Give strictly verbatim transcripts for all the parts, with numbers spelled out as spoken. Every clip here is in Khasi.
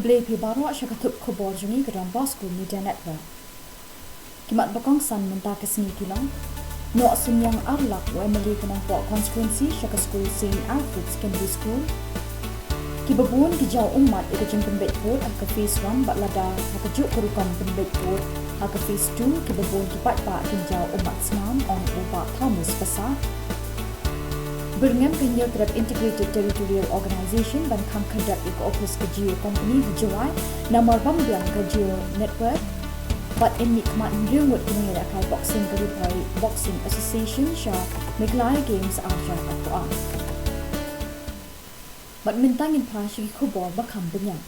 Dei phi baroh sha ka thup khubor jong ngi ka Don Bosco Media Network. Ki mat ba kongsan mynta ka sngi ki long: Noh Synniang Arlak, u M L A ka Nongpoh Constituency, sha ka skul Saint Alfred Secondary School. Ki babun ki jaw ummat ïa ka jingpynbeit vote ha ka phase one bad lada ha kajuh ka rukom pynbeit vote ha ka phase two, ki babun ki paidbah kin jaw ummat snam, ong u Bah Thomas Passah. Byrngem ka Hynñiewtrep Integrated Territorial Organization ban khang khyrdep ïa ka ophis ka Jio Company ha Jowai namar bym biang ka Jio Network. Bad yn mih khmat hynriew ngut ki nongïalehkai boxing ka Ri Bhoi Boxing Association sha Meghalaya Games arhajar arphew ar. Bad mynta ngin phai sha ki khubor ba kham bniah.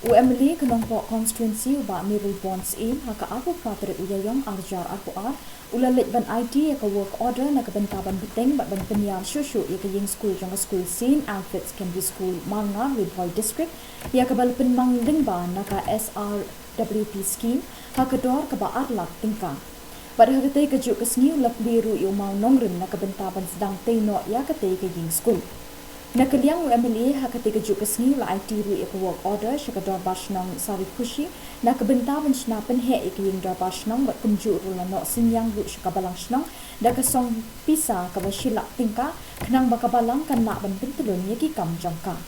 U M L A ka Nongpoh Constituency, u Bah Mayralborn Syiem, ha ka arphew phra tarik u Ïaïong arhajar arphew ar, u la leit ban aiti ïa ka work order na ka bynta ban bteng bad ban pynïar shuh shuh ïa ka ïing skul jong ka skul Saint Alfred Secondary School, Malngar, Ri Bhoi District, ïa kaba la pynmang lyngba na ka S R W P scheme ha ka dor kaba ar lak tyngka. Bad ha katei kajuh ka sngi u la plie ruh ïa u mawnongrim na ka bynta ban sdang tei noh ïa katei ka ïing skul. Na ka liang u M L A ha katei kajuh ka sngi u la aiti ruh ïa ka work order sha ka Dorbar Shnong Sarikhushi na ka bynta ban shna pynheh ïa ka ïing Dorbar Shnong bad kumjuh ruh u la noh synñiang ruh sha ka Balang Shnong da ka song pisa kaba shi lak tyngka, khnang ba ka Balang kan lah ban pyntlun ïa ki kam jong ka.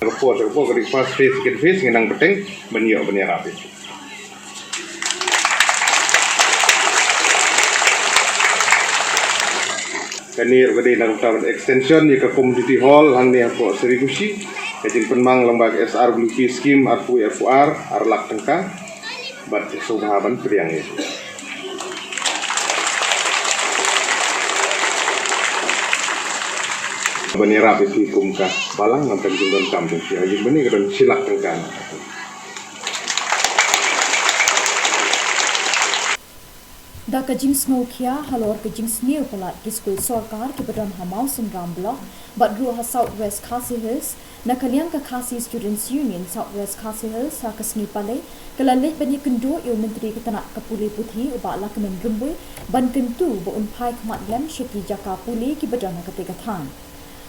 Ka por, ka por, ka dei first phase, second phase, ngi nang bteng ban ïoh ban ïarap ïa ki. Kane ruh ka dei na ka bynta ban extension ïa ka community hall hangne hapoh Sarikhushi, ka jingpynmang lyngba ka S R W P scheme arphew arphew ar, ar lak tyngka. Bad sngewbha ban pdiang ïa ki. Ban ïarap ïa phi kum ka Balang, ngan tang jingdonkam jong phi ha ïing bad ne ka don shi lak tyngka. Da ka jingsngewkhia halor ka jingsniew palat ki skul sorkar kiba don ha Mawsynram Block bad ruh ha South West Khasi Hills, na ka liang ka Khasi Students Union South West Khasi Hills ha ka sngi Palei ka la leit ban ïakynduh ïa u Myntri ka tnat ka pule puthi u Bah Lahkmen Rymbui ban kyntu ba un phai khmat lem sha ki jaka pule kiba don ha katei ka thaiñ.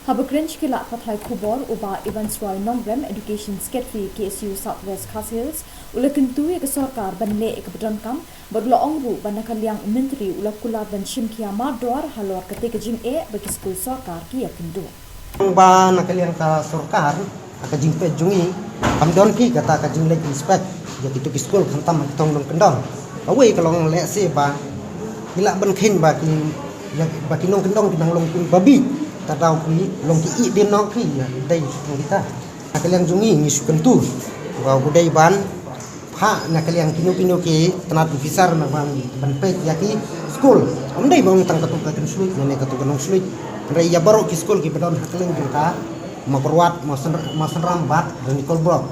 Haba kren sha ki lad pathai khubor, u Bah Evans Roy Nongrem, Education Secretary K S U South West Khasi Hills, u la kyntu ïa ka sorkar ban leh ïa kaba donkam, bad u la ong ruh ba na ka liang u Myntri u la kular ban shim khia mardor halor katei ka jingeh ba ki skul sorkar ki ïakynduh. Ba na ka liang ka sorkar, ha ka jingpeit jong ngi, kam don phi kata ka jingleit inspect ïa kito ki skul khamtam ha ki thong nongkyndong. Kawei ka long lehse ba ngi lah ban kheiñ ba ki, ïa, ba ki nongkyndong ki nang long ki babi, ka daw ki long ki ïeh dien noh ki ïa dei jong kita. Na ka liang jong ngi ngi shu kyntu ba u dei ban phah na ka liang kino kino ki tnat officer na ban, ban peit ïa ki skul. Ym dei ba ong tang katu ka kynshlur ne, ne katu ka nongshlur. Hynrei ïa baroh ki skul kiba don ha kylleng jong ka Mawkyrwat, Mawsyn-, Mawsynram bad Ranikol Block,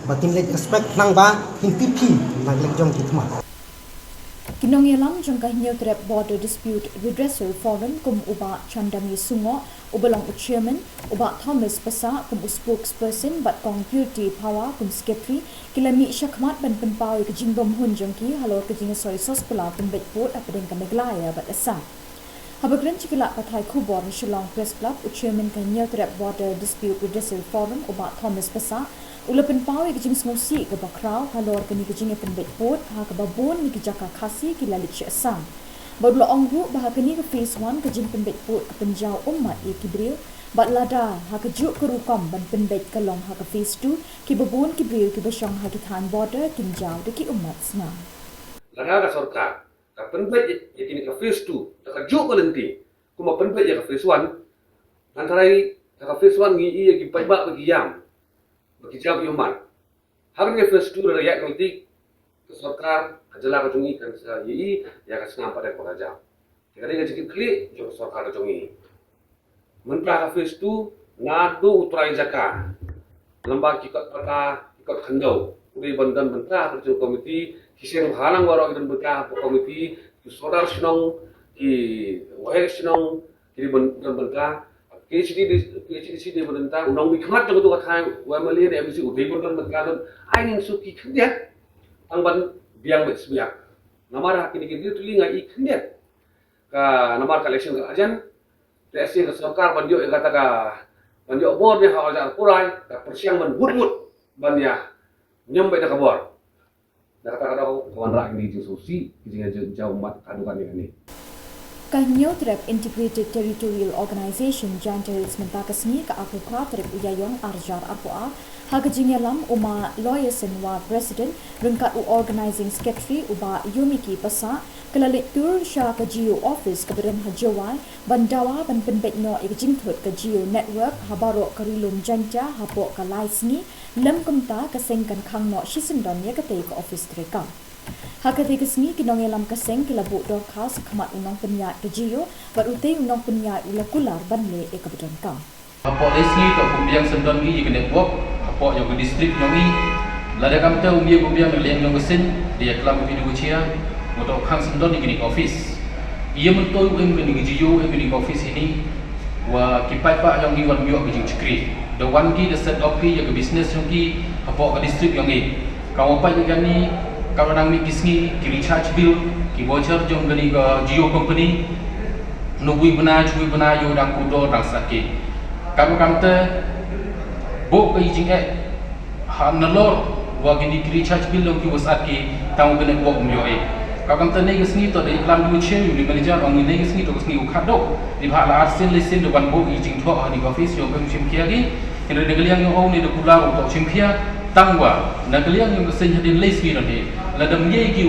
ba kin leit inspect khnang ba kin tip hi na ka liang jong ki khmat. Ki nongïalam jong ka Hynñiewtrep Border Dispute Redressal Forum kum u Bah Chandamir Sungoh uba long u chairman, u Bah Thomas Passah kum u spokesperson bad Kong Purity Phawa kum secretary, ki la mih shakhmat ban pynpaw ïa ka jingbymhun jong ki halor ka jingsoi soskular pynbeit vote hapdeng ka Meghalaya bad Assam. Haba kren sha ki lad pathai khubor ha Shillong Press Club, u chairman ka Hynñiewtrep Border Dispute Redressal Forum u Bah Thomas Passah u la pynpaw ïa ka jingsngewsih kaba khraw halor kane ka jingïapynbeit vote ha kaba bun na ki jaka Khasi ki la leit sha Assam. Bad u la ong ruh ba ha kane ka phase one ka jingpynbeit vote ka pynjaw ummat ïa ki briew, bad lada ha kajuh ka rukom ban pynbeit ka long ha ka phase two, kiba bun ki briew kiba shong ha ki thaiñ border kin jaw da ki ummat snam. Lada ka sorkar ka pynbeit ïa kine ka phase two da kajuh ka lynti kumba pynbeit ïa ka phase one, ngan tharai ha ka phase one ngi ïohi ïa ki paidbah ba ki ïam, ba ki jaw ki ummat. Ha kane ka phase two lada ïaid ka lynti, ka sorkar ka jylla ka jong ngi kan sa ïohi ïa ka snam pat ba ka jaw. Te ka dei ka jingkitkhlieh jong ka sorkar ka jong ngi. Mynta ha phase two, naduh u trai jaka, lem bad ki kot pata, ki kot khyndew, u dei ban don bynta ha ka jong ka komiti, ki seng bhalang baroh ki don bynta ha ka komiti, ki sordar shnong, ki waheh shnong, ki dei ban don bynta, K H A D C dei ban don bynta, u nongmihkhmat jong katu ka thaiñ, u M L A ne M D C u dei ban don bynta, don ai ngin shu ki khyndiat, tang ban biang beit sbiang. Namar ha kine ki dei tylli nga i khyndiat. Ka namar ka election ka la jan, lehse ka sorkar ban ïoh ïa kata ka, ban ïoh bor ne ha ka arhajar arphew lai, ka pyrshang ban wut wut. ban ïa ñiam beit da ka bor. Da kata ka daw ka wanrah kine ki jingsngewsih, ki jingïajaw mat ka dukan ïa kane. Ka Hynñiewtrep Integrated Territorial Organization, Jaintia Hills, mynta ka sngi, ka arphew phra tarik u Ïaïong arhajar arphew ar, ha ka jingïalam u Ma Loyesen War, President, ryngkat u Organizing Secretary u Bah Yomiki Passah, ka la leit tur sha ka G O office kaba don ha Jowai, ban dawa ban pynbeit noh ïa ka jingthut ka Jio Network ha baroh ka Ri Lum Jaintia hapoh ka lai sngi, lym kumta ka seng kan khang noh shisyndon ïa katei ka office treikam. Ha katei ka sngi ki nongïalam ka seng ki la buh dorkhas ha khmat u nongpynïaid ka Jio bad utei u nongpynïaid u la kular ban leh ïa kaba donkam. Hapoh lai sngi to pynbiang syndon ngi ïa ka network hapoh ïa ka district jong ngi. Lada kamte u mih u biang na liang jong ka seng, da ïa klam ïa ka video chair, u to khang syndon ïa kane ka office. Ïa mynta u em kane ka Jio, em kane ka office ïa ngi, wa ki paidbah jong ngi wan ïoh ka jingshakri. Da wan ki da set up ki ïa ka business jong ki hapoh ka district jong ngi. Ka wa pait ïa kane, ka wa nang mih ki sngi, ki recharge bill, ki voucher jong kane ka Jio company. Nubui bnai, shui bnai, ïoh dang kudor dang sat ki. Kam kamte, buh ka jingeh ha nalor wa kine ki recharge bill jong ki wa sat ki, tang u kane buh um ïoh ei. Kam kamte nei ka sngi to da ïa klam ïa u chair, ïa u manager, ong nei ka sngi to ka sngi u khadduh. Dei ba la ar sien lai sien da wan buh ïa jingthoh ha kane ka office, ïoh bym shim khia ki. Hynrei na ka liang jong u ne da kular u to shim khia, tang wa na ka liang jong ka seng hadien lai sngi don hi, lada ym ïai ki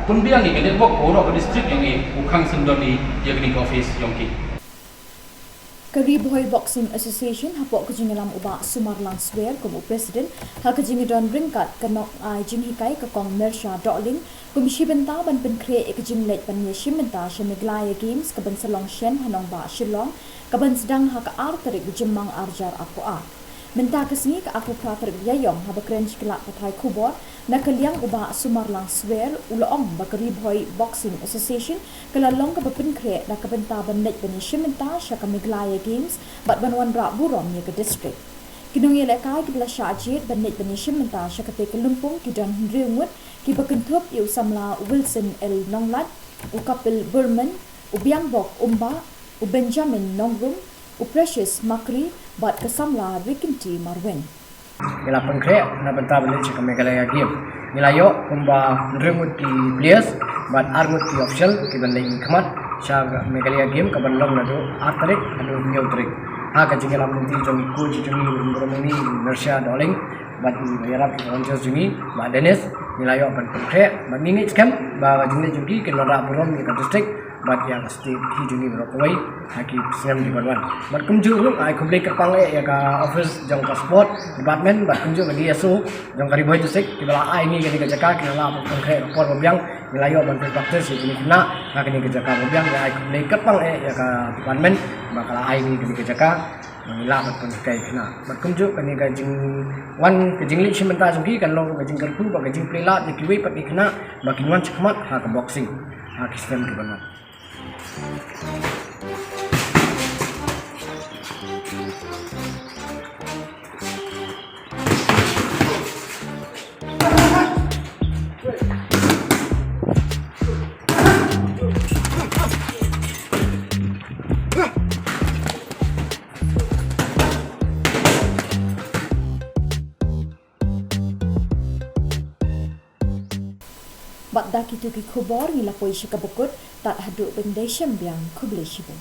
pynbiang ïa ka network baroh ka district jong ngi, u khang syndon ïa kane ka office jong ki. Ka Ri Bhoi Boxing Association hapoh ka jingïalam u Bah Sumarlang Swer kum u president, ha ka jingïadon ryngkat ka nongai jinghikai ka Kong Mersha Dohling, kum shi bynta ban pynkhreh ïa ka jingleit ban ïashim bynta sha Meghalaya Games kaban sa long shen ha nongbah Shillong, kaban sdang ha ka ar tarik u Jymmang arhajar arphew ar. Mynta ka sngi ka arphew phra tarik Ïaïong, haba kren sha ki lad pathai khubor, na ka liang u Bah Sumarlang Swer u la ong ba ka Ri Bhoi Boxing Association ka la long kaba pynkhreh da ka bynta ban leit ban ïashim bynta sha ka Meghalaya Games bad ban wanrah burom ïa ka district. Ki nongïalehkai kiba la shah jied ban leit ban ïashim bynta sha katei ka lympung ki don hynriew ngut, kiba kynthup ïa u samla Wilson L Nonglait, u Kapil Burman, u Biangbok Umbah, u Benjamin Nongrum, u Precious Makri bad ka samla Rikinti Marwein. Ngi la pynkhreh na bynta ban leit sha ka Meghalaya Game. Ngi la ïoh kumba hynriew ngut ki players bad ar ngut ki official kiban leit khmat sha ka Meghalaya Game kaban long naduh ar tarik haduh hynñiew tarik. Ha ka jingïalam lynti jong i coach jong ngi, Mersha Dohling, bad i ba ïarap, i volunteers jong ngi, Bah Dennis, ngi la ïoh ban pynkhreh bad ngi ngeit skhem ba ka jingleit jong ki kan wanrah burom ïa ka district bad ïa ka state hi jong ngi baroh kawei ha ki snem kiban wan. Bad kumjuh ruh ai khublei kyrpang eh ïa ka office jong ka sport department bad kumjuh ka D S O jong ka Ri Bhoi District kiba la ai ngi kane ka jaka, ki la lah ban pynkhreh ka por ba biang, ngi la ïoh ban practice ïa kine ki khynnah ha kane ka jaka ba biang. Ngi ai khublei kyrpang eh ïa ka department ba ka la ai ngi kane ka jaka. Ba ngi lah ban pynhikai khynnah. Bad kumjuh kane ka jingwan, ka jingleit shim bynta jong ki kan long ka jingkyrkhu bad ka jingplie lad ïa kiwei pat ki khynnah ba kin wan shakhmat ha ka boxing ha ki snem kiban wan. Bad da kito ki khubor ngi la poi sha kaba kut, tad haduh ban ïadei shem biang, khublei shibun.